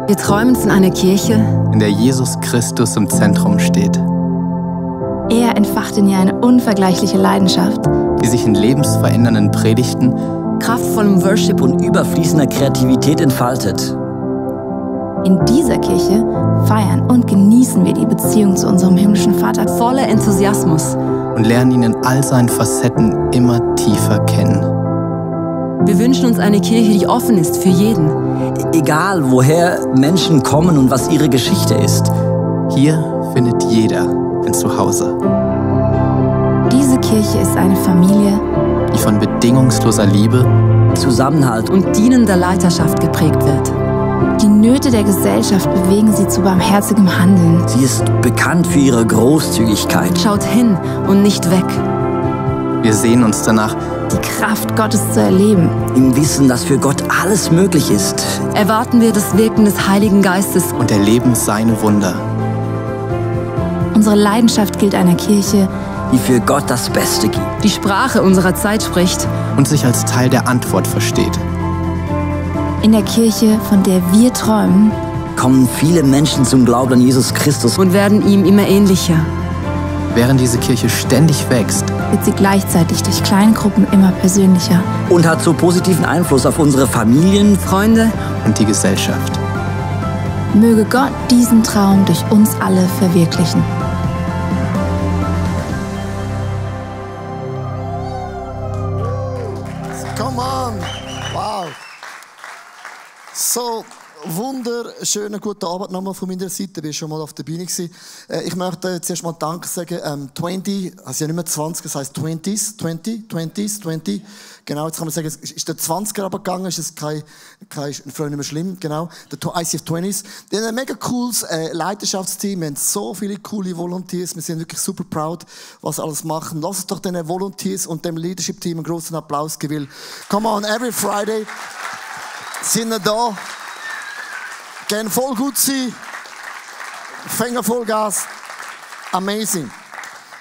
Wir träumen von einer Kirche, in der Jesus Christus im Zentrum steht, Er entfacht in ihr eine unvergleichliche Leidenschaft. die sich in lebensverändernden Predigten, kraftvollem Worship und und überfließender Kreativität entfaltet. In dieser Kirche feiern und genießen wir die Beziehung zu unserem himmlischen Vater. voller Enthusiasmus. und lernen ihn in all seinen Facetten immer tiefer kennen. Wir wünschen uns eine Kirche, die offen ist für jeden. Egal, woher Menschen kommen und was ihre Geschichte ist. Hier findet jeder ein Zuhause, Diese Kirche ist eine Familie, die von bedingungsloser Liebe Zusammenhalt Und dienender Leiterschaft geprägt wird. die Nöte der Gesellschaft bewegen sie zu barmherzigem Handeln. Sie ist bekannt für ihre Großzügigkeit. Schaut hin und nicht weg. Wir sehen uns danach, Die Kraft Gottes zu erleben. Im Wissen, dass für Gott alles möglich ist. Erwarten wir das Wirken des Heiligen Geistes. und erleben seine Wunder. Unsere Leidenschaft gilt einer Kirche, Die für Gott das Beste gibt. Die Sprache unserer Zeit spricht. Und sich als Teil der Antwort versteht. in der Kirche, von der wir träumen, Kommen viele Menschen zum Glauben an Jesus Christus. Und werden ihm immer ähnlicher. Während diese Kirche ständig wächst, wird sie gleichzeitig durch Kleingruppen immer persönlicher. Und hat so positiven Einfluss auf unsere Familien. Freunde, und die Gesellschaft. Möge Gott diesen Traum durch uns alle verwirklichen. Come on! Wow! So, wunderschönen guten Abend nochmal von meiner Seite. Ich war schon mal auf der Bühne gewesen. Ich möchte zuerst mal Danke sagen. 20, also ja nicht mehr 20, das heisst 20. Genau, jetzt kann man sagen, es ist der 20er abgegangen, ist es kein früher nicht mehr schlimm, genau. Der ICF 20s. Die haben ein mega cooles Leiterschaftsteam, wir haben so viele coole Volunteers, wir sind wirklich super proud, was sie alles machen. Lass uns doch den Volunteers und dem Leadership-Team einen großen Applaus geben. Come on, every Friday sind wir da. Gehen voll gut sein. Fängen voll Gas. Amazing.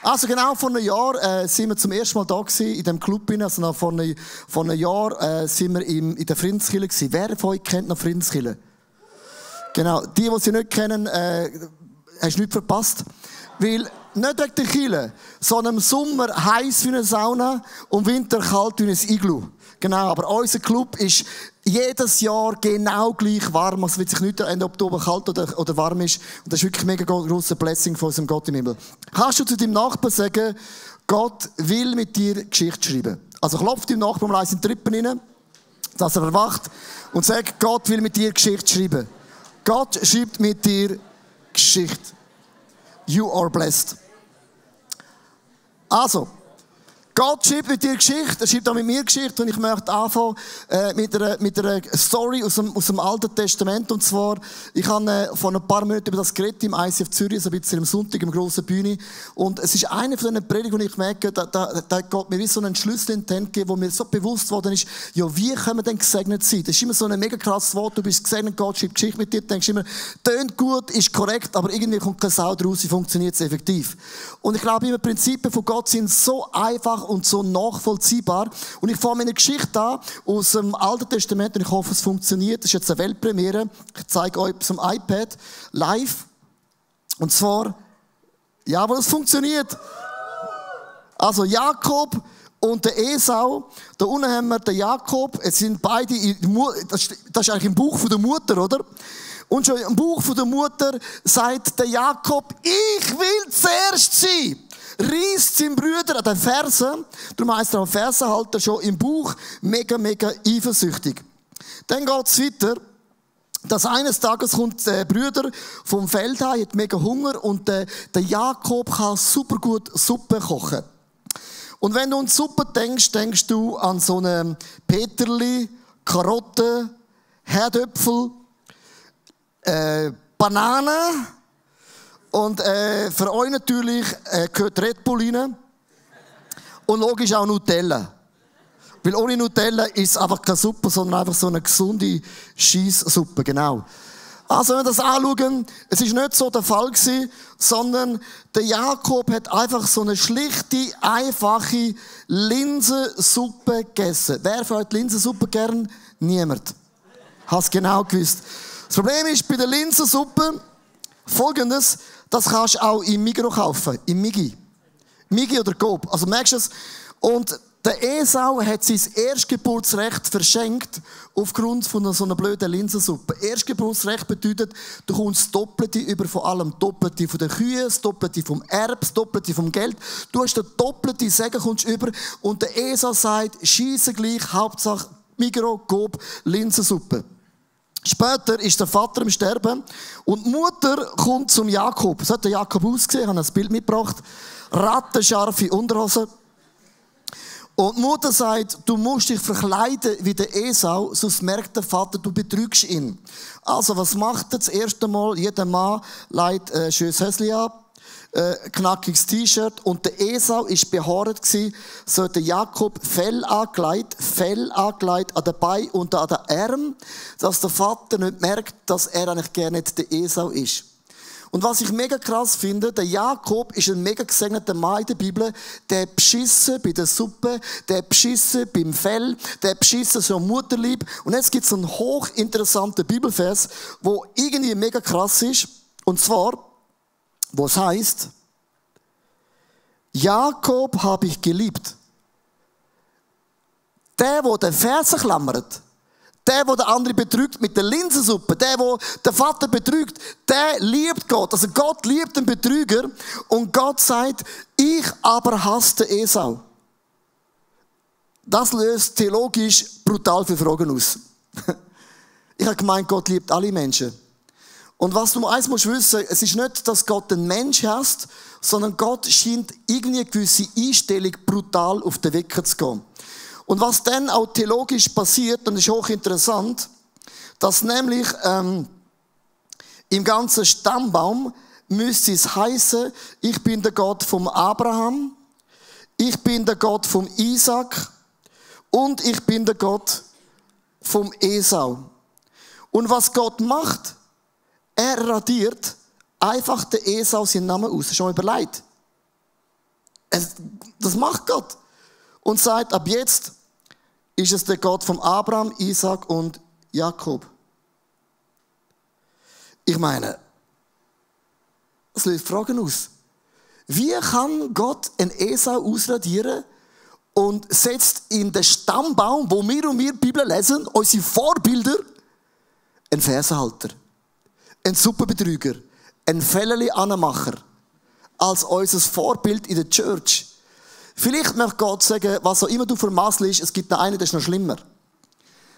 Also genau vor einem Jahr sind wir zum ersten Mal da gewesen, in dem Club. Also noch vor einem Jahr sind wir in der Friedenskirche gewesen. Wer von euch kennt noch Friedenskirche? Genau. Die sie nicht kennen, hast du nichts verpasst. Weil nicht wegen der Kirche, sondern im Sommer heiß wie eine Sauna und im Winter kalt wie ein Iglu. Genau, aber unser Club ist jedes Jahr genau gleich warm. Es wird sich nicht ändern, ob du oben kalt oder warm ist. Und das ist wirklich ein mega grosser Blessing von unserem Gott im Himmel. Kannst du zu deinem Nachbarn sagen, Gott will mit dir Geschichte schreiben? Also klopf deinem Nachbarn mal eins in die Rippen rein, dass er erwacht und sagt, Gott will mit dir Geschichte schreiben. Gott schreibt mit dir Geschichte. You are blessed. Also, Gott schreibt mit dir Geschichte, er schreibt auch mit mir Geschichte und ich möchte anfangen mit einer Story aus dem Alten Testament. Und zwar, ich habe vor ein paar Monaten über das geredet im ICF Zürich, so ein bisschen am Sonntag, im grossen Bühne. Und es ist eine von diesen Predigten, wo ich merke, da geht mir wie so einen Schlüssel in die Hand gegeben, wo mir so bewusst worden ist, ja, wie können wir denn gesegnet sein? Das ist immer so ein mega krasses Wort, du bist gesegnet, Gott schreibt Geschichte mit dir, du denkst immer, tönt gut, ist korrekt, aber irgendwie kommt keine Sau draus, wie funktioniert es effektiv? Und ich glaube, die Prinzipien von Gott sind so einfach und so nachvollziehbar. Und ich fange meine Geschichte an aus dem Alten Testament und ich hoffe, es funktioniert. Das ist jetzt eine Weltpremiere. Ich zeige euch zum iPad live. Und zwar, ja, aber es funktioniert. Also Jakob und der Esau. Da unten haben wir den Jakob. Es sind beide, das ist eigentlich im Buch von der Mutter, oder? Und schon im Buch von der Mutter sagt der Jakob, ich will zuerst sein. Reißt seinen Brüder an den Fersen. Darum heisst er am Fersenhalter schon im Buch mega, mega eifersüchtig. Dann geht's weiter. Dass eines Tages kommt der Brüder vom Feld heim, hat mega Hunger und der Jakob kann super gut Suppe kochen. Und wenn du an Suppe denkst, denkst du an so eine Peterli, Karotten, Herdöpfel, Bananen. Und für euch natürlich gehört Red Bull rein. Und logisch auch Nutella. Weil ohne Nutella ist es einfach keine Suppe, sondern einfach so eine gesunde Scheisssuppe, genau. Also wenn wir das anschauen, es ist nicht so der Fall gewesen, sondern der Jakob hat einfach so eine schlichte, einfache Linsensuppe gegessen. Wer von euch Linsensuppe gern? Niemand. Hast genau gewusst. Das Problem ist bei der Linsensuppe Folgendes, das kannst du auch im Migros kaufen, im Migi. Migi oder Coop. Also merkst du es? Und der Esau hat sein Erstgeburtsrecht verschenkt aufgrund von so einer blöden Linsensuppe. Erstgeburtsrecht bedeutet, du kommst das Doppelte über von allem. Das Doppelte von den Kühen, das Doppelte vom Erb, das Doppelte vom Geld. Du hast den Doppelte Segen kommst über. Und der Esau sagt, scheisse gleich, Hauptsache Migros, Coop, Linsensuppe. Später ist der Vater im Sterben und die Mutter kommt zum Jakob. So hat der Jakob ausgesehen, ich habe ein Bild mitgebracht. Rattenscharfe Unterhose. Und die Mutter sagt, du musst dich verkleiden wie der Esau, sonst merkt der Vater, du betrügst ihn. Also, was macht er das erste Mal? Jeder Mann legt ein schönes Höschen an, knackiges T-Shirt, und der Esau war behaart gewesen, so der Jakob Fell angelegt an den Beinen und an den Armen, dass der Vater nicht merkt, dass er eigentlich gerne nicht der Esau ist. Und was ich mega krass finde, der Jakob ist ein mega gesegneter Mann in der Bibel, der hat beschissen bei der Suppe, der hat beschissen beim Fell, der hat beschissen so am Mutterlieb. Und jetzt gibt es einen hochinteressanten Bibelvers, wo irgendwie mega krass ist. Und zwar, wo es heisst, Jakob habe ich geliebt. Der den Fersen klammert, der den andere betrügt mit der Linsensuppe, der den Vater betrügt, der liebt Gott. Also Gott liebt den Betrüger und Gott sagt, ich aber hasse den Esau. Das löst theologisch brutal viele Fragen aus. Ich habe gemeint, Gott liebt alle Menschen. Und was du eins musst wissen, es ist nicht, dass Gott den Mensch hasst, sondern Gott scheint irgendwie eine gewisse Einstellung brutal auf den Wecker zu gehen. Und was dann auch theologisch passiert, und das ist hochinteressant, dass nämlich im ganzen Stammbaum müsste es heißen, ich bin der Gott vom Abraham, ich bin der Gott vom Isaac und ich bin der Gott vom Esau. Und was Gott macht, er radiert einfach den Esau seinen Namen aus. Das ist schon mal überlegt. Das macht Gott. Und sagt, ab jetzt ist es der Gott vom Abraham, Isaac und Jakob. Ich meine, es löst Fragen aus. Wie kann Gott einen Esau ausradieren und setzt in den Stammbaum, wo wir und wir die Bibel lesen, unsere Vorbilder, einen Fersenhalter, einen Suppenbetrüger, einen Felleli-Annemacher, als unser Vorbild in der Church? Vielleicht möchte Gott sagen, was auch immer du vermasselst, es gibt einen, der ist noch schlimmer.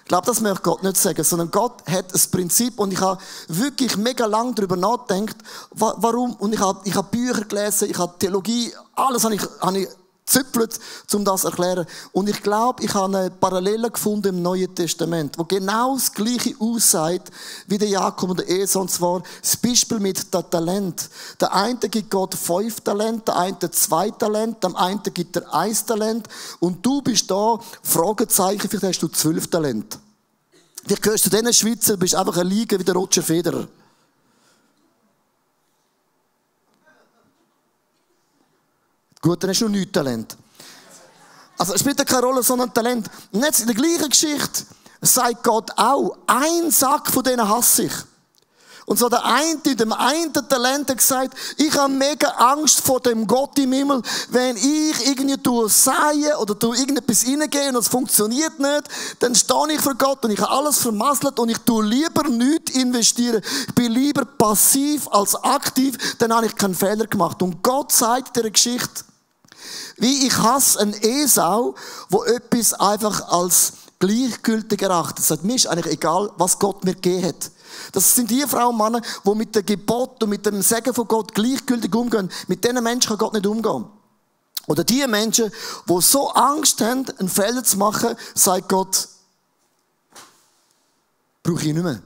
Ich glaube, das möchte Gott nicht sagen, sondern Gott hat ein Prinzip und ich habe wirklich mega lang darüber nachgedacht, warum, und ich habe Bücher gelesen, ich habe Theologie, alles habe ich züppelt, um das zu erklären. Und ich glaube, ich habe eine Parallele gefunden im Neuen Testament, wo genau das Gleiche aussagt wie der Jakob und der Esau, und zwar das Beispiel mit dem Talent. Der eine gibt Gott 5 Talente, der eine 2 Talente, dem einen gibt er 1 Talent und du bist da, Fragezeichen, vielleicht hast du 12 Talente. Vielleicht gehörst du zu diesen Schweizer, bist einfach ein Liege wie der Roger Federer. Gut, dann hast du noch 9 Talent. Also es spielt ja keine Rolle, sondern Talent. Und jetzt in der gleichen Geschichte sagt Gott auch, ein Sack von denen hasse ich. Und so der eine, dem einen Talent hat gesagt, ich habe mega Angst vor dem Gott im Himmel, wenn ich irgendwie sähe oder irgendetwas reingehen und es funktioniert nicht, dann stehe ich vor Gott und ich habe alles vermasselt und ich tue lieber nichts investieren. Ich bin lieber passiv als aktiv, dann habe ich keinen Fehler gemacht. Und Gott sagt dieser Geschichte, wie ich hasse einen Esau, wo etwas einfach als gleichgültig erachtet. Das sagt, mir ist eigentlich egal, was Gott mir gegeben hat. Das sind die Frauen und Männer, die mit dem Gebot und mit dem Segen von Gott gleichgültig umgehen. Mit diesen Menschen kann Gott nicht umgehen. Oder die Menschen, die so Angst haben, einen Fehler zu machen, sagt Gott, brauche ich nicht mehr.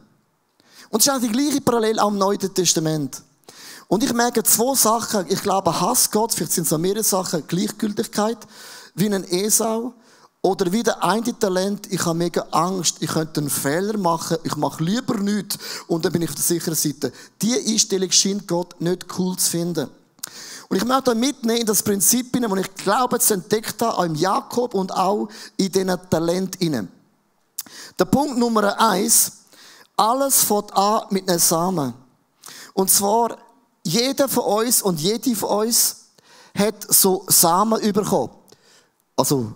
Und es ist eigentlich die gleiche Parallele auch im Neuen Testament. Und ich merke 2 Sachen. Ich glaube, Hass Gott, vielleicht sind es noch mehrere Sachen, Gleichgültigkeit, wie ein Esau. Oder wie der eine Talent, ich habe mega Angst, ich könnte einen Fehler machen, ich mache lieber nichts und dann bin ich auf der sicheren Seite. Diese Einstellung scheint Gott nicht cool zu finden. Und ich möchte euch mitnehmen in das Prinzip hinein, und ich glaube, es entdeckt auch im Jakob und auch in diesen Talenten hinein. Der Punkt Nummer 1, Alles fängt an mit einem Samen. Und zwar, jeder von uns und jede von uns hat so Samen bekommen. Also,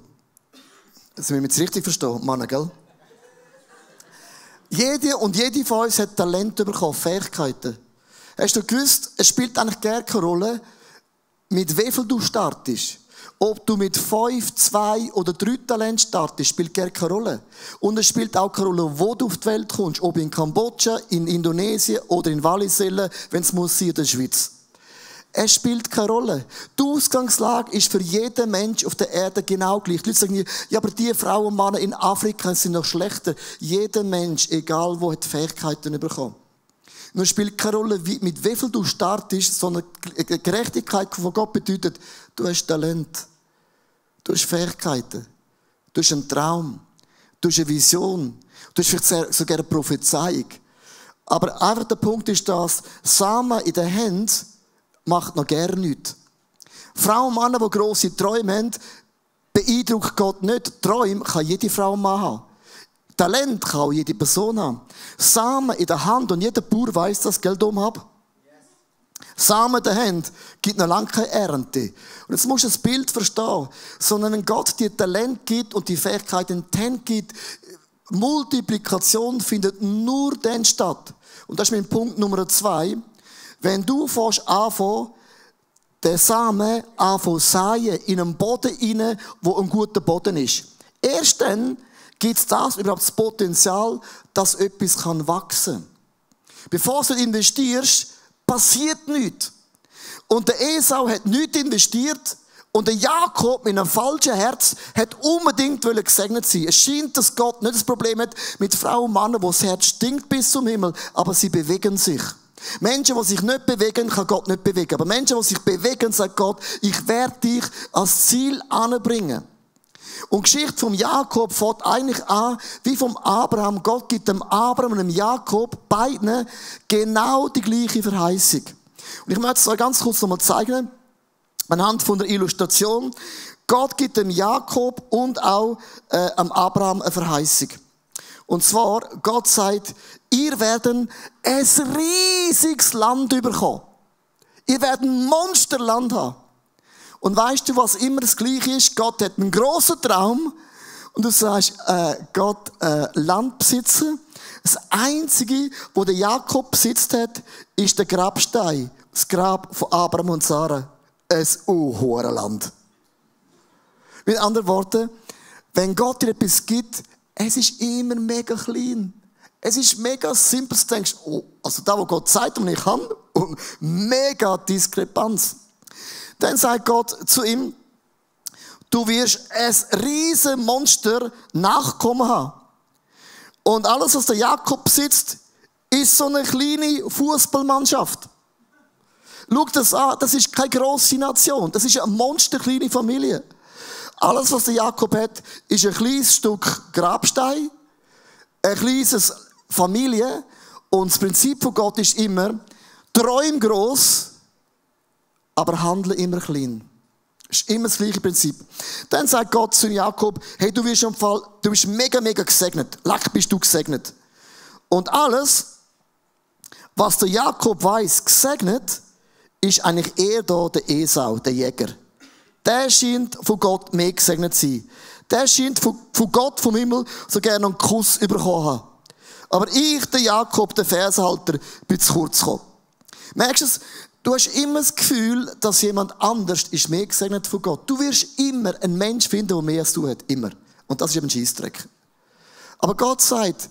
das müssen wir jetzt richtig verstehen, Mann, gell? Jede und jede von uns hat Talent bekommen, Fähigkeiten. Hast du gewusst, es spielt eigentlich gar keine Rolle, mit wie viel du startest. Ob du mit 5, 2 oder 3 Talenten startest, spielt gar keine Rolle. Und es spielt auch keine Rolle, wo du auf die Welt kommst. Ob in Kambodscha, in Indonesien oder in Wallisellen, wenn es muss sein, in der Schweiz. Es spielt keine Rolle. Die Ausgangslage ist für jeden Mensch auf der Erde genau gleich. Die Leute sagen, ja, aber die Frauen und Männer in Afrika sind noch schlechter. Jeder Mensch, egal wo, hat Fähigkeiten bekommen. Nur spielt keine Rolle, mit wie viel du startest, sondern Gerechtigkeit von Gott bedeutet, du hast Talent, du hast Fähigkeiten, du hast einen Traum, du hast eine Vision, du hast vielleicht sogar eine Prophezeiung. Aber einfach der Punkt ist das, Samen in den Händen macht noch gerne nichts. Frauen und Männer, die grosse Träume haben, beeindruckt Gott nicht. Träume kann jede Frau und Mann haben. Talent kann auch jede Person haben. Samen in der Hand und jeder Bauer weiss, dass ich Geld habe. Samen in der Hand gibt noch lange keine Ernte. Und jetzt musst du das Bild verstehen. Sondern wenn Gott dir Talent gibt und die Fähigkeit in die Hand gibt, Multiplikation findet nur dann statt. Und das ist mein Punkt Nummer 2. Wenn du anfängst, den Samen säen in einen Boden rein, wo ein guter Boden ist. Erst dann gibt es überhaupt das Potenzial, dass etwas wachsen kann. Bevor du investierst, passiert nichts. Und der Esau hat nichts investiert und der Jakob mit einem falschen Herz hat unbedingt gesegnet sein. Es scheint, dass Gott nicht das Problem hat mit Frauen und Männern, wo das Herz stinkt bis zum Himmel, aber sie bewegen sich. Menschen, die sich nicht bewegen, kann Gott nicht bewegen. Aber Menschen, die sich bewegen, sagt Gott, ich werde dich als Ziel anbringen. Und die Geschichte vom Jakob fängt eigentlich an, wie vom Abraham. Gott gibt dem Abraham und dem Jakob, beiden, genau die gleiche Verheißung. Und ich möchte es euch ganz kurz nochmal zeigen, anhand von der Illustration. Gott gibt dem Jakob und auch am Abraham eine Verheißung. Und zwar, Gott sagt, ihr werdet ein riesiges Land bekommen. Ihr werdet ein Monsterland haben. Und weißt du, was immer das Gleiche ist? Gott hat einen grossen Traum und du sagst, Gott, Land besitzen. Das Einzige, was der Jakob besitzt hat, ist der Grabstein. Das Grab von Abraham und Sarah. Ein hohes Land. Mit anderen Worten, wenn Gott dir etwas gibt, es ist immer mega klein. Es ist mega simpel. Du denkst, oh, also da, wo Gott sagt und ich kann, und mega Diskrepanz. Dann sagt Gott zu ihm, du wirst ein riesen Monster Nachkommen haben. Und alles, was der Jakob besitzt, ist so eine kleine Fußballmannschaft. Schau das an, das ist keine grosse Nation, das ist eine monsterkleine Familie. Alles, was der Jakob hat, ist ein kleines Stück Grabstein, ein kleines Familie. Und das Prinzip von Gott ist immer, träum gross, aber handle immer klein. Das ist immer das gleiche Prinzip. Dann sagt Gott zu Jakob, hey, du bist mega, mega gesegnet. Leck bist du gesegnet. Und alles, was der Jakob weiss, gesegnet, ist eigentlich eher da der Esau, der Jäger. Der scheint von Gott mehr gesegnet zu sein. Der scheint von Gott vom Himmel so gerne einen Kuss bekommen haben. Aber ich, der Jakob, der Vershalter, bin zu kurz gekommen. Merkst du es? Du hast immer das Gefühl, dass jemand anders ist mehr gesegnet von Gott. Du wirst immer einen Menschen finden, der mehr als du hat. Immer. Und das ist eben ein Scheissdreck. Aber Gott sagt,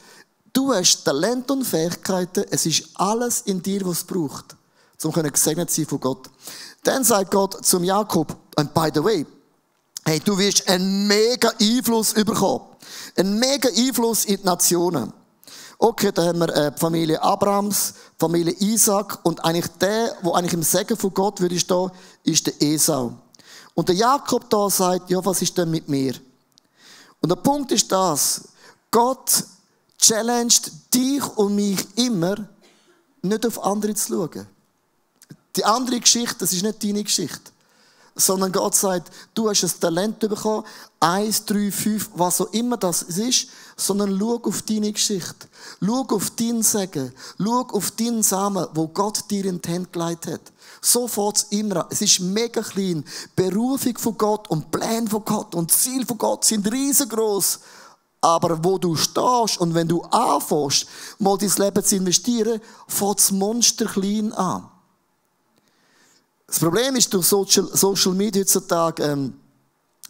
du hast Talent und Fähigkeiten, es ist alles in dir, was es braucht, um gesegnet zu sein von Gott. Dann sagt Gott zum Jakob, and by the way, hey, du wirst einen mega Einfluss bekommen. Einen mega Einfluss in die Nationen. Okay, da haben wir die Familie Abrahams, die Familie Isaac und eigentlich der eigentlich im Segen von Gott würde stehen, ist der Esau. Und der Jakob da sagt, ja, was ist denn mit mir? Und der Punkt ist das, Gott challenged dich und mich immer, nicht auf andere zu schauen. Die andere Geschichte, das ist nicht deine Geschichte. sondern Gott sagt, du hast ein Talent bekommen, 1, 3, 5, was auch immer das ist, sondern schau auf deine Geschichte. Schau auf dein Segen. Schau auf deinen Samen, wo Gott dir in die Hände gelegt hat. So fängt es immer an. Es ist mega klein. Berufung von Gott und Pläne von Gott und Ziel von Gott sind riesengroß. Aber wo du stehst und wenn du anfängst, mal dein Leben zu investieren, fängt das Monster klein an. Das Problem ist, durch Social Media heutzutage,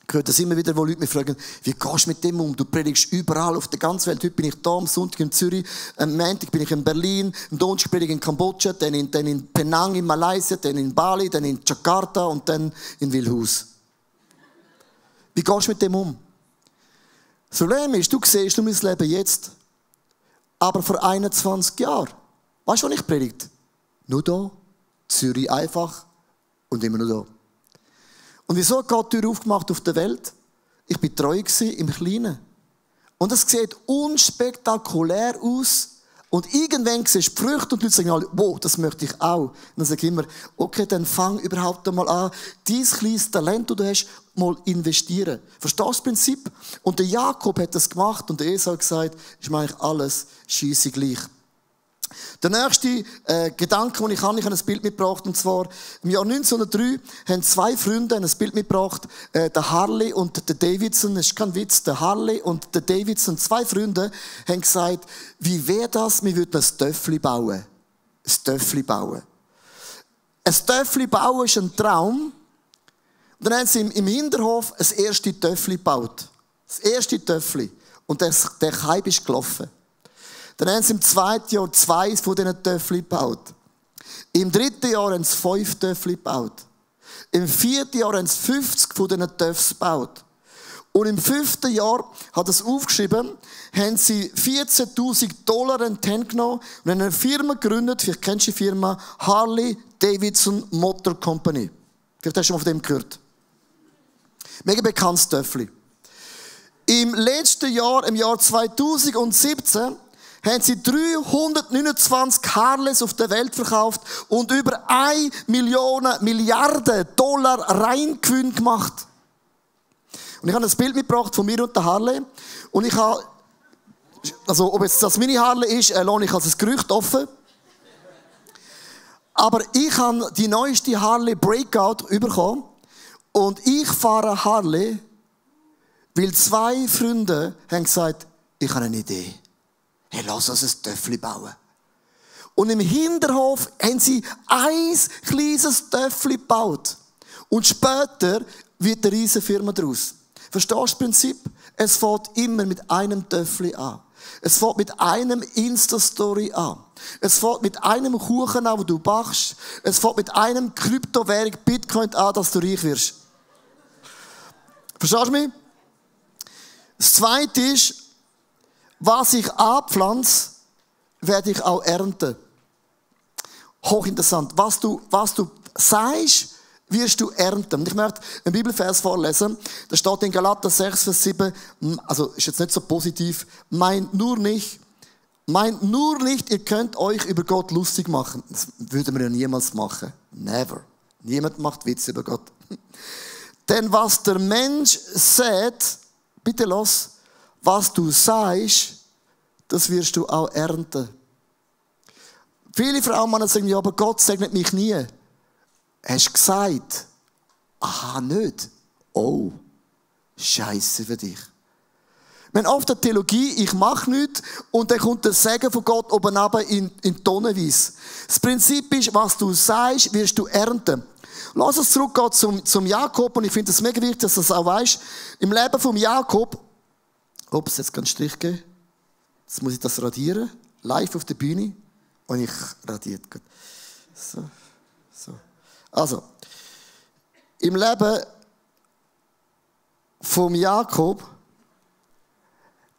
gehört das immer wieder, wo Leute mich fragen, wie gehst du mit dem um? Du predigst überall auf der ganzen Welt. Heute bin ich da, am Sonntag in Zürich, am Montag bin ich in Berlin, am Donnerstag predige ich in Kambodscha, dann in Penang in Malaysia, dann in Bali, dann in Jakarta und dann in Wilhus. Wie gehst du mit dem um? Das Problem ist, du siehst mein Leben jetzt, aber vor 21 Jahren. Weißt du, was ich predigt? Nur da, Zürich einfach und immer nur da. Und wieso hat Gott die Tür aufgemacht auf der Welt? Ich war treu im Kleinen. Und es sieht unspektakulär aus. Und irgendwann siehst du die Früchte und die Leute sagen alle, wow, das möchte ich auch. Und dann sage ich immer, okay, dann fang überhaupt einmal an, dein kleines Talent, das du hast, mal investieren. Verstehst du das Prinzip? Und der Jakob hat das gemacht und der Esau hat gesagt, ist mir eigentlich alles scheisse gleich. Der nächste Gedanke, den ich habe ein Bild mitgebracht, und zwar im Jahr 1903 haben zwei Freunde ein Bild mitgebracht, der Harley und der Davidson, das ist kein Witz, der Harley und der Davidson, zwei Freunde, haben gesagt, wie wäre das, wir würden ein Töffli bauen. Ein Töffli bauen. Ein Töffli bauen ist ein Traum. Und dann haben sie im Hinterhof ein erste Töffli gebaut. Das erste Töffli. Und der Kaib ist gelaufen. Dann haben sie im zweiten Jahr 2 von diesen Töffel gebaut. Im dritten Jahr haben sie 5 Töffel gebaut. Im vierten Jahr haben sie 50 von diesen Töffels gebaut. Und im 5. Jahr, hat es aufgeschrieben, haben sie $14.000 in die Hand genommen und haben eine Firma gegründet, vielleicht kennst du die Firma, Harley Davidson Motor Company. Vielleicht hast du schon mal von dem gehört. Mega bekanntes Töffel. Im letzten Jahr, im Jahr 2017, haben sie 329 Harleys auf der Welt verkauft und über 1 Milliarde Dollar Reingewinn gemacht. Und ich habe ein Bild mitgebracht von mir und der Harley. Und ich habe, also ob jetzt das meine Harley ist, lasse ich als ein Gerücht offen. Aber ich habe die neueste Harley Breakout bekommen. Und ich fahre Harley, weil 2 Freunde haben gesagt, ich habe eine Idee. Hey, lass uns ein Töffli bauen. Und im Hinterhof haben sie ein kleines Töffli gebaut. Und später wird eine riesige Firma daraus. Verstehst du das Prinzip? Es fängt immer mit einem Töffli an. Es fängt mit einem Insta-Story an. Es fängt mit einem Kuchen an, den du backst. Es fängt mit einem Kryptowährung Bitcoin an, dass du reich wirst. Verstehst du mich? Das Zweite ist, was ich anpflanze, werde ich auch ernten. Hochinteressant. Was du sagst, wirst du ernten. Und ich möchte einen Bibelvers vorlesen. Da steht in Galater 6, Vers 7, also ist jetzt nicht so positiv, meint nur nicht, ihr könnt euch über Gott lustig machen. Das würden wir ja niemals machen. Never. Niemand macht Witze über Gott. Denn was der Mensch sät, bitte los, was du sagst, das wirst du auch ernten. Viele Frauen und Männer sagen, ja, aber Gott segnet mich nie. Hast du gesagt? Aha, nicht. Oh, Scheiße für dich. Wir haben oft eine Theologie, ich mache nichts, und dann kommt der Segen von Gott oben runter in tonnenweise. Das Prinzip ist, was du sagst, wirst du ernten. Lass uns zurückgehen zum Jakob, und ich finde es mega wichtig, dass du das auch weißt. Im Leben vom Jakob, ups, jetzt kann ich Strich geben. Jetzt muss ich das radieren. Live auf der Bühne. Und ich radiert. So. Also. Im Leben vom Jakob,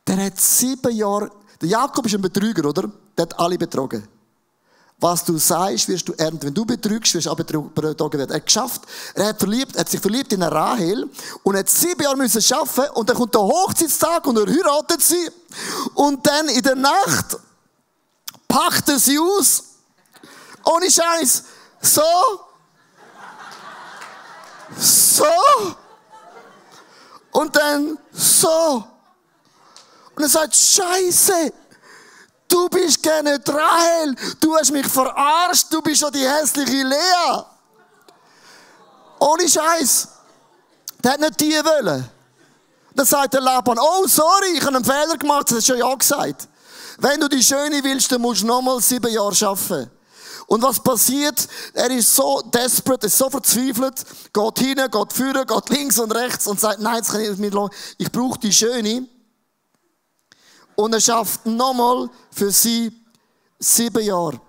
der hat 7 Jahre, der Jakob ist ein Betrüger, oder? Der hat alle betrogen. Was du sagst, wirst du ernten. Wenn du betrügst, wirst du auch betrogen werden. Er hat geschafft, hat sich verliebt in eine Rahel und hat 7 Jahre müssen arbeiten und dann kommt der Hochzeitstag und er heiratet sie und dann in der Nacht packt er sie aus. Ohne Scheiß. So. so. Und dann so. Und er sagt, Scheiße, du bist keine Rahel, du hast mich verarscht, du bist ja die hässliche Lea. Ohne Scheiß. Der hat nicht die wollen. Dann sagt der Laban, oh sorry, ich habe einen Fehler gemacht, das hast du schon ja gesagt. Wenn du die Schöne willst, dann musst du nochmal 7 Jahre arbeiten. Und was passiert? Er ist so desperate, ist so verzweifelt, geht hin, geht führen, geht links und rechts und sagt, nein, das kann ich nicht mitlassen. Ich brauche die Schöne. Und er schafft nochmal für sie 7 Jahre.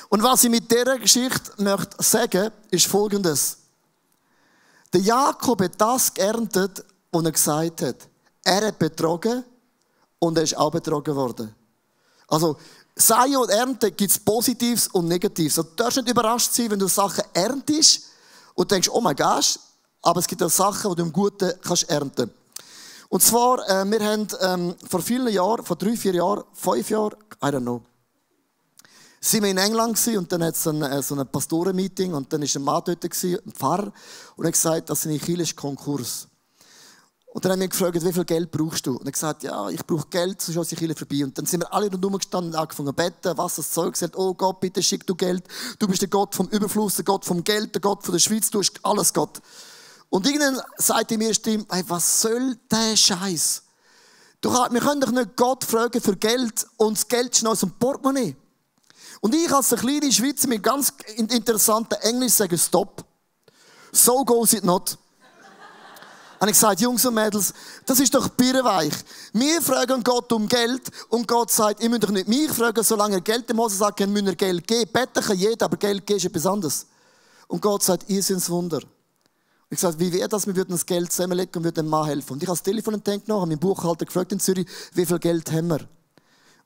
Und was ich mit dieser Geschichte möchte sagen, ist Folgendes. Der Jakob hat das geerntet, was er gesagt hat. Er hat betrogen und er ist auch betrogen worden. Also, Säen und Ernten gibt es Positives und Negatives. Also, du darfst nicht überrascht sein, wenn du Sachen erntest und denkst, oh mein Gott, aber es gibt auch Sachen, die du im Guten kannst ernten. Und zwar, wir haben vor vielen Jahren, vor 3, 4 Jahren, 5 Jahren, I don't know, sind wir in England gewesen, und dann hat es so ein Pastorenmeeting und dann war ein Mann dort gewesen, ein Pfarrer, und er hat gesagt, dass seine Kirche ist Konkurs. Und dann haben wir gefragt, wie viel Geld brauchst du? Und er hat gesagt, ja, ich brauche Geld, sonst ist die Kirche vorbei. Und dann sind wir alle rundherum gestanden und angefangen zu beten, was das Zeug gesagt, oh Gott, bitte schick du Geld. Du bist der Gott vom Überfluss, der Gott vom Geld, der Gott von der Schweiz, du hast alles Gott. Und irgendwann sagte mir Stimme, hey, was soll der Scheiß? Wir können doch nicht Gott fragen für Geld und das Geld ist in unserem Portemonnaie. Und ich als eine kleine Schweizer mit ganz interessanten Englisch sage, stop. So goes it not. Und ich gesagt, Jungs und Mädels, das ist doch birrenweich. Wir fragen Gott um Geld und Gott sagt, ihr müsst doch nicht mich fragen, solange ihr Geld im Hose sagt, müsst ihr Geld geben. Betten kann jeder, aber Geld geben ist etwas anderes. Und Gott sagt, ihr seid das Wunder. Und ich sagte, wie wäre das, wir würden das Geld zusammenlegen und würden dem Mann helfen. Und ich habe das Telefon entdeckt noch, habe meinen Buchhalter gefragt in Zürich, wie viel Geld haben wir?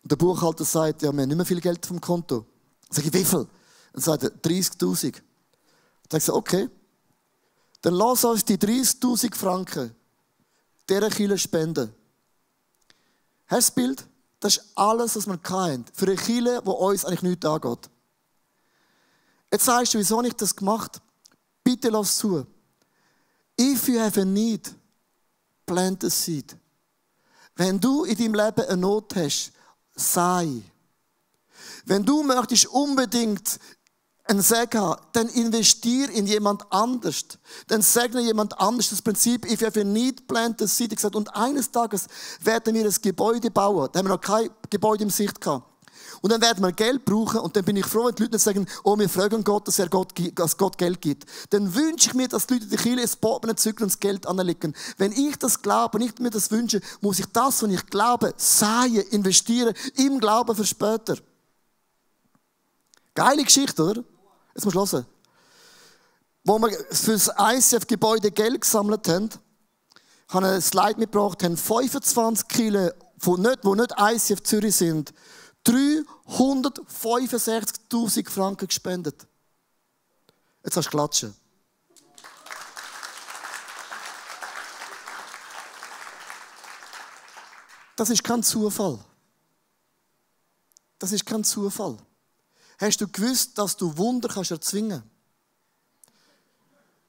Und der Buchhalter sagt, ja, wir haben nicht mehr viel Geld vom Konto. Sag ich, wie viel? Dann sagt er, 30'000. Dann sage ich, okay. Dann lass uns die 30'000 Franken dieser Kirche spenden. Hast du das Bild? Das ist alles, was wir haben. Für eine Kirche, die uns eigentlich nichts angeht. Jetzt sagst du, wieso habe ich das gemacht? Bitte lass zu. If you have a need, plant a seed. Wenn du in deinem Leben eine Not hast, sei. Wenn du möchtest unbedingt einen Segen haben, dann investier in jemand anders. Dann segne jemand anders. Das Prinzip, if you have a need, plant a seed. Ich gesagt, und eines Tages werden wir ein Gebäude bauen. Da haben wir noch kein Gebäude in Sicht gehabt. Und dann werden wir Geld brauchen und dann bin ich froh, wenn die Leute nicht sagen, oh, wir fragen Gott, dass Gott Geld gibt. Dann wünsche ich mir, dass die Leute die Kirche ins Portemonnaie zügeln und das Geld anlegen. Wenn ich das glaube und ich mir das wünsche, muss ich das, was ich glaube, säen, investieren, im Glauben für später. Geile Geschichte, oder? Jetzt musst du hören. Wo wir für das ICF-Gebäude Geld gesammelt haben, habe ich ein Slide mitgebracht, haben 25 Kilo, die nicht ICF Zürich sind, 365'000 Franken gespendet. Jetzt hast du klatschen. Das ist kein Zufall. Das ist kein Zufall. Hast du gewusst, dass du Wunder kannst erzwingen?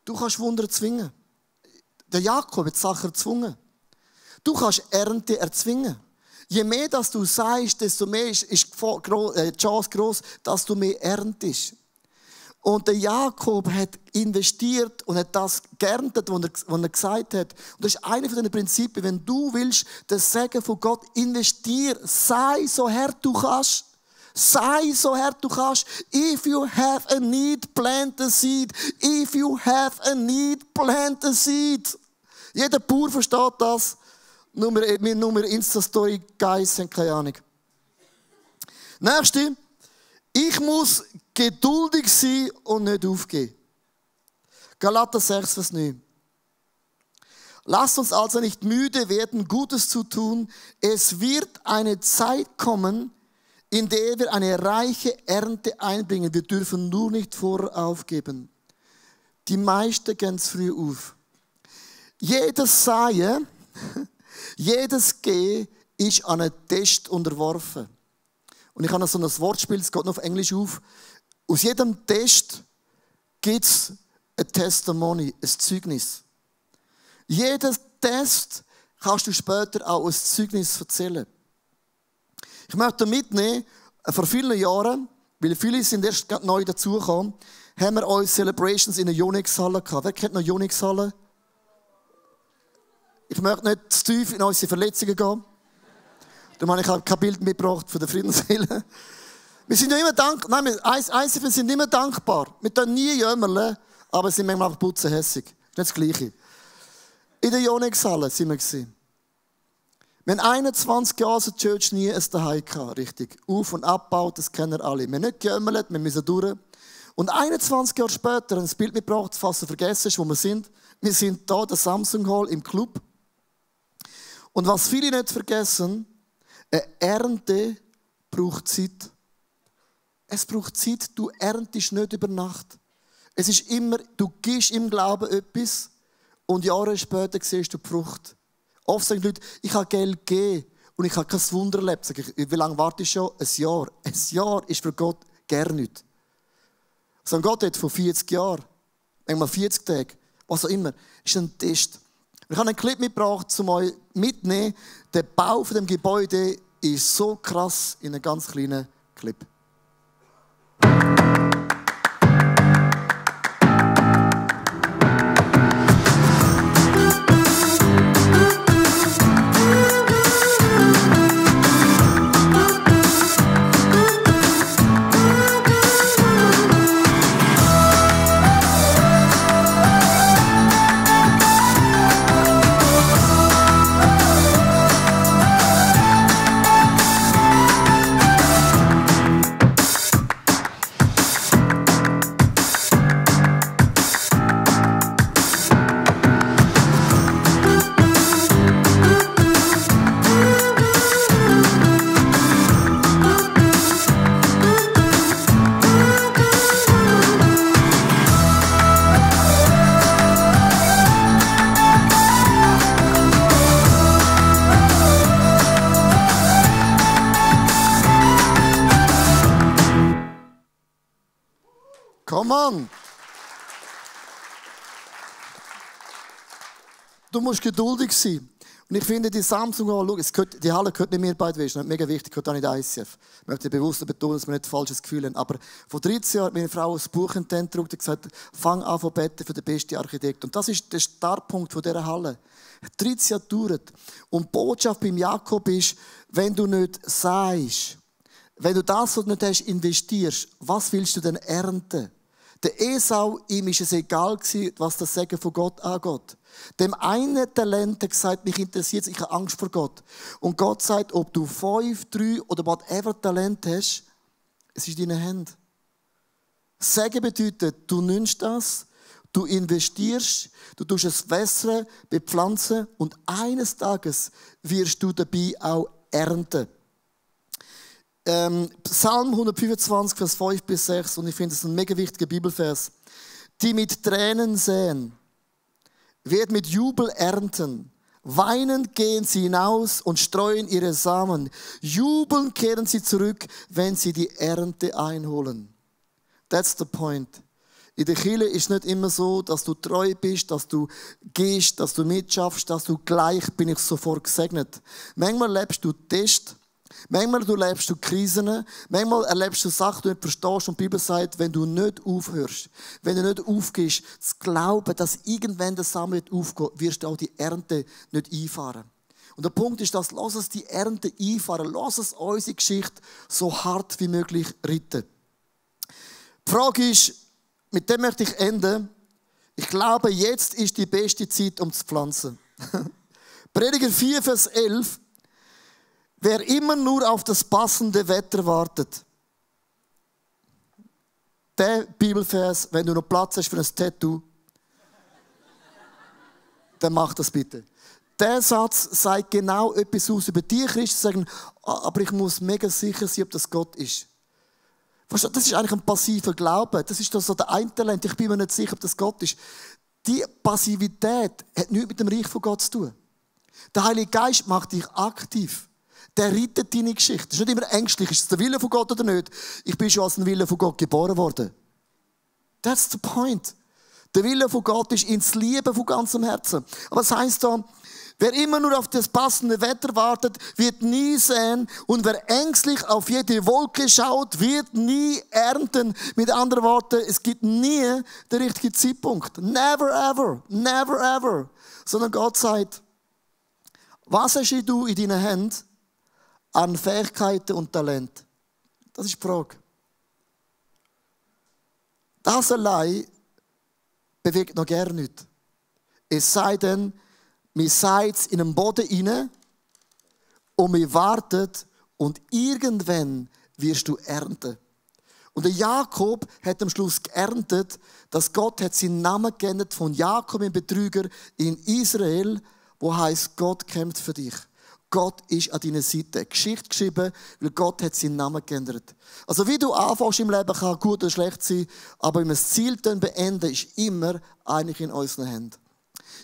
Du kannst Wunder erzwingen. Der Jakob hat Sachen erzwungen. Du kannst Ernte erzwingen. Je mehr, dass du sagst, desto mehr ist die Chance groß, dass du mehr erntest. Und der Jakob hat investiert und hat das geerntet, was er gesagt hat. Und das ist eine von den Prinzipien. Wenn du willst, das Segen von Gott, investier. Sei so hart du kannst. Sei so hart du kannst. If you have a need, plant a seed. If you have a need, plant a seed. Jeder Bauer versteht das. Nur Insta-Story, Guys, haben keine Ahnung. Nächste. Ich muss geduldig sein und nicht aufgeben. Galater 6, Vers 9. Lasst uns also nicht müde werden, Gutes zu tun. Es wird eine Zeit kommen, in der wir eine reiche Ernte einbringen. Wir dürfen nur nicht vorher aufgeben. Die meisten gehen zu früh auf. Jedes Säen, jedes Gehen ist an einen Test unterworfen. Und ich habe so ein Wortspiel, das geht noch auf Englisch auf. Aus jedem Test gibt es ein Testimony, ein Zeugnis. Jeder Test kannst du später auch ein Zeugnis erzählen. Ich möchte mitnehmen, vor vielen Jahren, weil viele sind erst neu dazugekommen, haben wir uns Celebrations in der Unix-Halle gehabt. Wer kennt noch Unix-Halle? Ich möchte nicht zu tief in unsere Verletzungen gehen. Darum habe ich auch kein Bild mitgebracht von der Friedenswille. Wir sind ja immer dankbar. Nein, wir sind immer dankbar. Wir tun nie jämmerle, aber sind manchmal auch putzenhässig. Das ist nicht das Gleiche. In der Unix-Halle sind wir gewesen. Wir haben 21 Jahre zur Church nie ein Zuhause gehabt, richtig. Auf- und abgebaut, das kennen alle. Wir haben nicht gejömmelt, wir müssen durch. Und 21 Jahre später ein Bild mitgebracht, fast du vergessen hast, wo wir sind. Wir sind hier, der Samsung Hall im Club. Und was viele nicht vergessen, eine Ernte braucht Zeit. Es braucht Zeit, du erntest nicht über Nacht. Es ist immer, du gibst im Glauben etwas und Jahre später siehst du die Frucht. Oft sagen die Leute, ich habe Geld gegeben und ich habe kein Wunder erlebt. Sag ich, wie lange warte ich schon? Ein Jahr. Ein Jahr ist für Gott gar nichts. So ein Gott hat vor 40 Jahren, manchmal 40 Tage, was auch immer, ist ein Test. Ich habe einen Clip mitgebracht, um euch mitzunehmen. Der Bau von dem Gebäude ist so krass in einem ganz kleinen Clip. Come on! Du musst geduldig sein. Und ich finde, die Samsung, die Halle gehört nicht mir beide, das ist mega wichtig, gehört auch nicht ICF. Ich möchte bewusst betonen, dass wir nicht ein falsches Gefühl haben. Aber vor 13 Jahren hat meine Frau ein Buch in die Hand gedruckt und gesagt, fang an zu beten für den besten Architekt. Und das ist der Startpunkt dieser Halle. 13 Jahre gedauert. Und die Botschaft beim Jakob ist, wenn du nicht sagst, wenn du das, was du nicht hast, investierst, was willst du denn ernten? Der Esau, ihm ist es egal gewesen, was das Segen von Gott angeht. Dem einen Talent hat gesagt, mich interessiert es, ich habe Angst vor Gott. Und Gott sagt, ob du 5, 3 oder whatever Talent hast, es ist in deinen Händen. Segen bedeutet, du nimmst das, du investierst, du tust es wässern, bepflanzen und eines Tages wirst du dabei auch ernten. Psalm 125, Vers 5 bis 6, und ich finde, das ist ein mega wichtiger Bibelvers. Die mit Tränen säen, wird mit Jubel ernten. Weinend gehen sie hinaus und streuen ihre Samen. Jubelnd kehren sie zurück, wenn sie die Ernte einholen. That's the point. In der Kirche ist es nicht immer so, dass du treu bist, dass du gehst, dass du mitschaffst, dass du gleich bin ich sofort gesegnet. Manchmal lebst du Test. Manchmal erlebst du Krisen, manchmal erlebst du Sachen, die du nicht verstehst und die Bibel sagt, wenn du nicht aufhörst, wenn du nicht aufgehst, zu glauben, dass irgendwann der Samen wird aufgehen, wirst du auch die Ernte nicht einfahren. Und der Punkt ist, dass lass uns die Ernte einfahren, lass uns unsere Geschichte so hart wie möglich retten. Die Frage ist, mit dem möchte ich enden, ich glaube, jetzt ist die beste Zeit, um zu pflanzen. Prediger 4, Vers 11. Wer immer nur auf das passende Wetter wartet, der Bibelvers, wenn du noch Platz hast für ein Tattoo, dann mach das bitte. Der Satz sagt genau etwas aus über die Christen, sagen, aber ich muss mega sicher sein, ob das Gott ist. Das ist eigentlich ein passiver Glaube. Das ist so der eine Talent. Ich bin mir nicht sicher, ob das Gott ist. Die Passivität hat nichts mit dem Reich von Gott zu tun. Der Heilige Geist macht dich aktiv. Der rettet deine Geschichte. Das ist nicht immer ängstlich. Ist es der Wille von Gott oder nicht? Ich bin schon als ein Wille von Gott geboren worden. That's the point. Der Wille von Gott ist, ihn zu lieben von ganzem Herzen. Aber was heisst da? Wer immer nur auf das passende Wetter wartet, wird nie säen. Und wer ängstlich auf jede Wolke schaut, wird nie ernten. Mit anderen Worten, es gibt nie den richtigen Zeitpunkt. Never ever. Never ever. Sondern Gott sagt, was hast du in deinen Händen an Fähigkeiten und Talent? Das ist die Frage. Das allein bewegt noch gar nichts. Es sei denn, wir seid in den Boden rein und wir wartet und irgendwann wirst du ernten. Und der Jakob hat am Schluss geerntet, dass Gott hat seinen Namen geändert von Jakob, dem Betrüger, in Israel, wo heißt Gott kämpft für dich. Gott ist an deiner Seite. Eine Geschichte geschrieben, weil Gott hat seinen Namen geändert. Also wie du anfängst im Leben, kann gut oder schlecht sein, aber wenn wir das Ziel dann beenden, ist immer eigentlich in unseren Händen.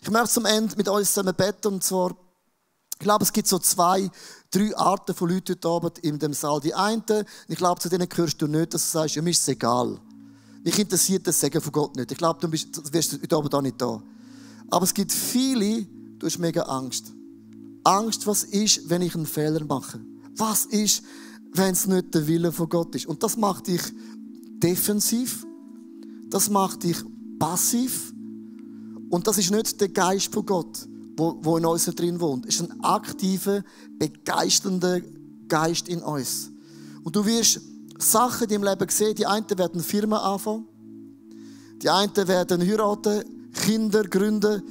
Ich möchte zum Ende mit uns zusammen beten, und zwar, ich glaube, es gibt so 2, 3 Arten von Leuten heute Abend in dem Saal. Die einen, ich glaube, zu denen gehörst du nicht, dass du sagst, ja, mir ist es egal. Mich interessiert das Segen von Gott nicht. Ich glaube, du wirst heute Abend auch nicht da. Aber es gibt viele, du hast mega Angst. Angst, was ist, wenn ich einen Fehler mache? Was ist, wenn es nicht der Wille von Gott ist? Und das macht dich defensiv. Das macht dich passiv. Und das ist nicht der Geist von Gott, wo in uns drin wohnt. Es ist ein aktiver, begeisternder Geist in uns. Und du wirst Sachen in deinem Leben sehen. Die einen werden Firmen anfangen. Die einen werden heiraten, Kinder gründen,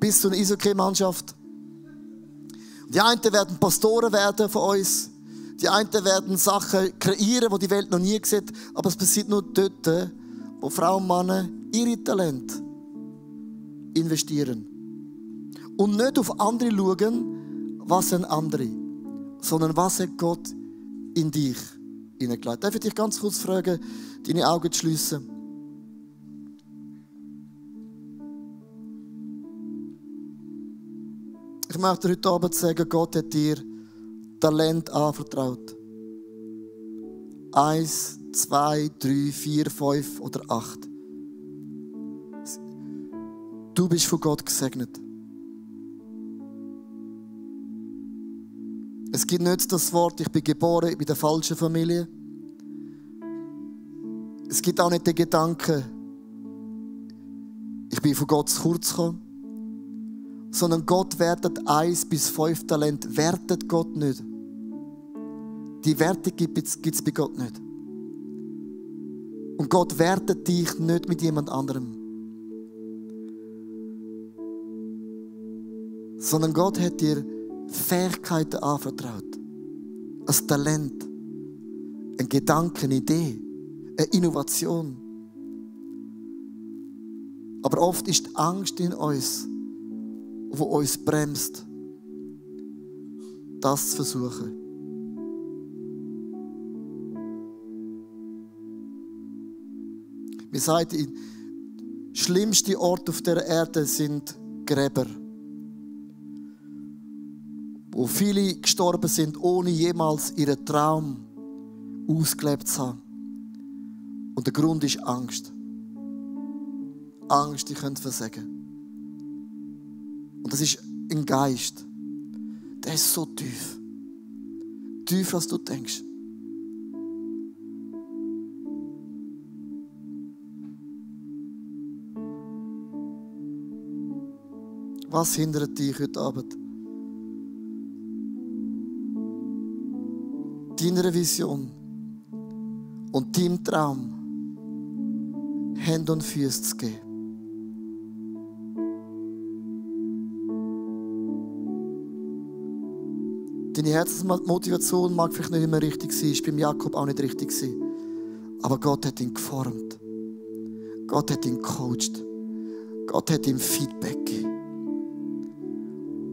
bis zu einer Eishockey-Mannschaft. Die einen werden Pastoren werden von uns. Die einen werden Sachen kreieren, die die Welt noch nie sieht. Aber es passiert nur dort, wo Frauen und Männer ihre Talente investieren. Und nicht auf andere schauen, was sind andere, sondern was hat Gott in dich hineingelegt. Darf ich dich ganz kurz fragen, deine Augen zu schliessen? Ich möchte heute Abend sagen, Gott hat dir Talent anvertraut. 1, 2, 3, 4, 5 oder 8. Du bist von Gott gesegnet. Es gibt nicht das Wort, ich bin geboren in der falschen Familie. Es gibt auch nicht den Gedanken, ich bin von Gott zu kurz gekommen. Sondern Gott wertet 1 bis 5 Talent, wertet Gott nicht. Die Wertung gibt es bei Gott nicht. Und Gott wertet dich nicht mit jemand anderem. Sondern Gott hat dir Fähigkeiten anvertraut. Ein Talent, ein Gedanke, eine Idee, eine Innovation. Aber oft ist die Angst in uns, die uns bremst, das zu versuchen. Wir sagen, der schlimmste Ort auf der Erde sind Gräber, wo viele gestorben sind, ohne jemals ihren Traum ausgelebt zu haben. Und der Grund ist Angst. Angst, die könnt versagen. Und das ist ein Geist. Der ist so tief. Tiefer, als du denkst. Was hindert dich heute Abend? Deiner Vision und deinem Traum Hände und Füße zu geben. Deine Herzensmotivation mag vielleicht nicht immer richtig sein, ist beim Jakob auch nicht richtig gewesen. Aber Gott hat ihn geformt. Gott hat ihn gecoacht. Gott hat ihm Feedback gegeben.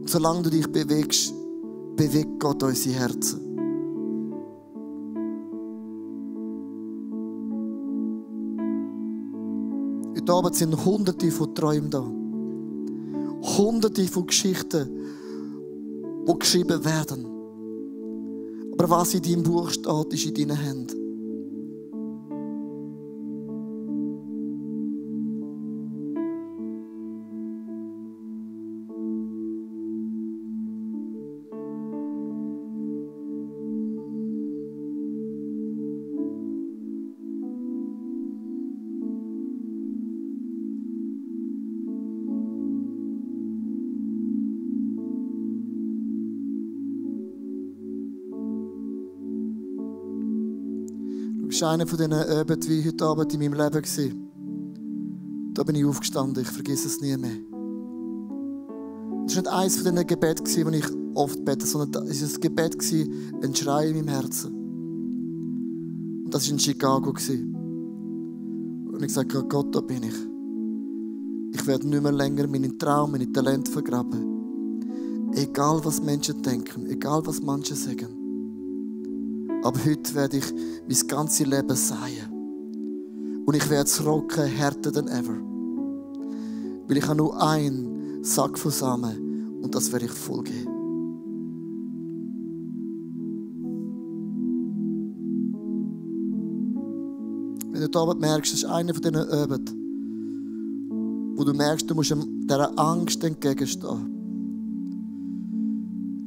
Und solange du dich bewegst, bewegt Gott unsere Herzen. Heute Abend sind Hunderte von Träumen da. Hunderte von Geschichten, die geschrieben werden. Aber was in deinem Buch steht, ist in deinen Händen. ist einer von diesen Abenden wie heute Abend in meinem Leben gewesen. Da bin ich aufgestanden, ich vergesse es nie mehr. Das war nicht eines von diesen Gebeten, die ich oft bete, sondern es war ein Gebet, ein Schrei in meinem Herzen. Und das war in Chicago. Und ich sagte, Gott, da bin ich. Ich werde nicht mehr länger meinen Traum, meine Talente vergraben. Egal, was Menschen denken, egal, was manche sagen. Aber heute werde ich mein ganzes Leben säen. Und ich werde es rocken, härter denn ever. Weil ich habe nur einen Sack von Samen und das werde ich voll geben. Wenn du heute Abend merkst, das ist einer von diesen Abenden, wo du merkst, du musst dieser Angst entgegenstehen.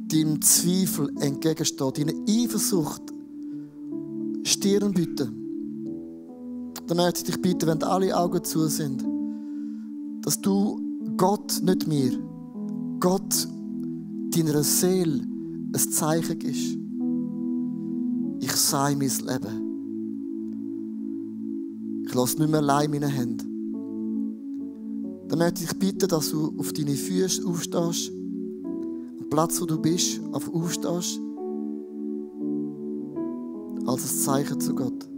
Deinem Zweifel entgegenstehen, deiner Eifersucht Stirn bieten. Dann möchte ich dich bitten, wenn alle Augen zu sind, dass du Gott, nicht mir, Gott deiner Seele ein Zeichen gibst. Ich sei mein Leben. Ich lasse nicht mehr allein meine Hände. Dann möchte ich dich bitten, dass du auf deine Füße aufstehst, am Platz, wo du bist, aufstehst, als ein Zeichen zu Gott.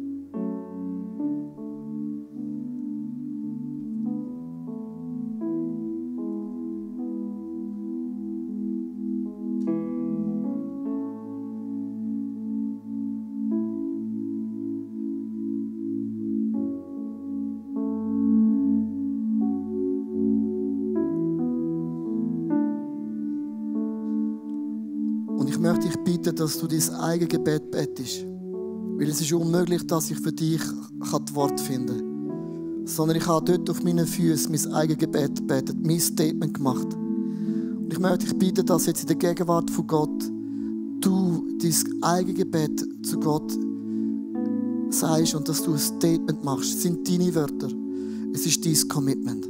Ich möchte dich bitten, dass du dein eigenes Gebet betest. Weil es ist unmöglich, dass ich für dich das Wort finden kann. Sondern ich habe dort auf meinen Füßen mein eigenes Gebet gebetet, mein Statement gemacht. Und ich möchte dich bitten, dass jetzt in der Gegenwart von Gott du dein eigenes Gebet zu Gott sagst und dass du ein Statement machst. Es sind deine Wörter. Es ist dein Commitment.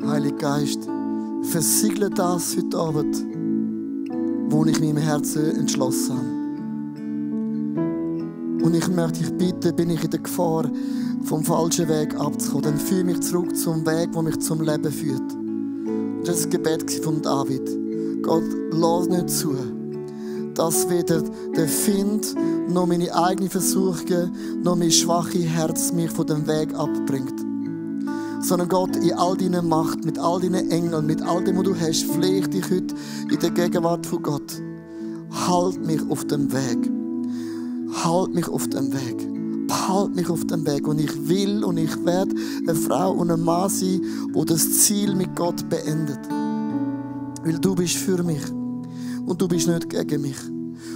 Heiliger Geist, versiegle das heute Abend, wo ich meinem Herzen entschlossen habe. Und ich möchte dich bitten, bin ich in der Gefahr, vom falschen Weg abzukommen, dann führe mich zurück zum Weg, der mich zum Leben führt. Und das war das Gebet von David. Gott, lass nicht zu, dass weder der Find, noch meine eigenen Versuchungen, noch mein schwaches Herz mich von dem Weg abbringt. Sondern Gott, in all deiner Macht, mit all deinen Engeln, mit all dem, was du hast, flehe ich dich heute in der Gegenwart von Gott. Halt mich auf dem Weg. Halt mich auf dem Weg. Halt mich auf dem Weg. Und ich will und ich werde eine Frau und ein Mann sein, die das Ziel mit Gott beendet. Weil du bist für mich. Und du bist nicht gegen mich.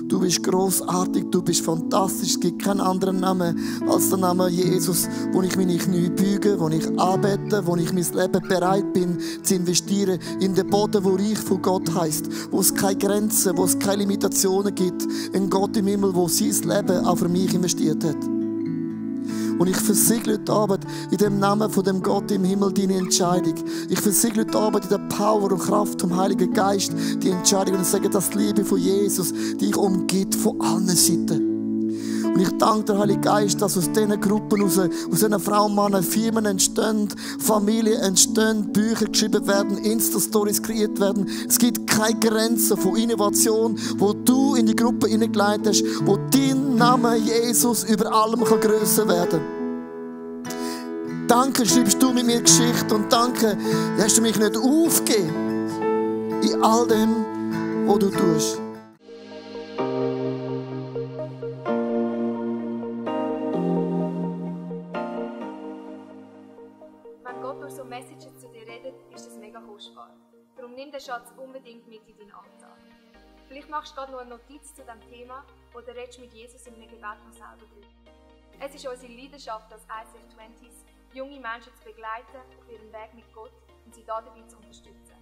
Du bist grossartig, du bist fantastisch. Es gibt keinen anderen Namen als der Name Jesus, wo ich meine Knie büge, wo ich anbete, wo ich mein Leben bereit bin zu investieren in den Boden, wo reich von Gott heisst, wo es keine Grenzen, wo es keine Limitationen gibt. Ein Gott im Himmel, der sein Leben auch für mich investiert hat. Und ich versiegle heute Abend in dem Namen von dem Gott im Himmel deine Entscheidung. Ich versiegle heute Abend in der Power und Kraft vom Heiligen Geist die Entscheidung und ich sage, dass die Liebe von Jesus dich umgibt von allen Seiten. Und ich danke dir, Heiliger Geist, dass aus diesen Gruppen, aus diesen Frauen, Männern, Firmen entstehen, Familien entstehen, Bücher geschrieben werden, Insta-Stories kreiert werden. Es gibt keine Grenzen von Innovation, wo du in die Gruppe hineingelegt hast, wo dein Name Jesus über allem grösser werden kann. Danke, schreibst du mit mir Geschichte und danke, hast du mich nicht aufgegeben in all dem, was du tust. Wenn Gott durch so Messages zu dir redet, ist das mega kostbar. Darum nimm den Schatz unbedingt mit in deinen Alltag. Vielleicht machst du gerade noch eine Notiz zu diesem Thema oder redest mit Jesus in einem Gebet noch selber drüber. Es ist unsere Leidenschaft als ICF 20s, junge Menschen zu begleiten auf ihrem Weg mit Gott und sie dabei zu unterstützen.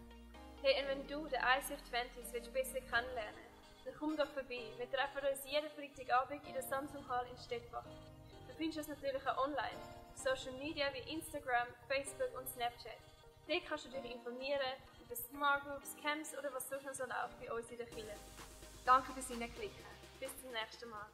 Hey, und wenn du den ICF 20s besser kennenlernen willst, dann komm doch vorbei. Wir treffen uns jeden Freitagabend in der Samsung Hall in Stettbach. Du findest uns natürlich auch online, auf Social Media wie Instagram, Facebook und Snapchat. Dort kannst du dich informieren über Smart Groups, Camps oder was sonst noch so läuft bei uns in der Kirche. Danke fürs Hineinklicken. Bis zum nächsten Mal.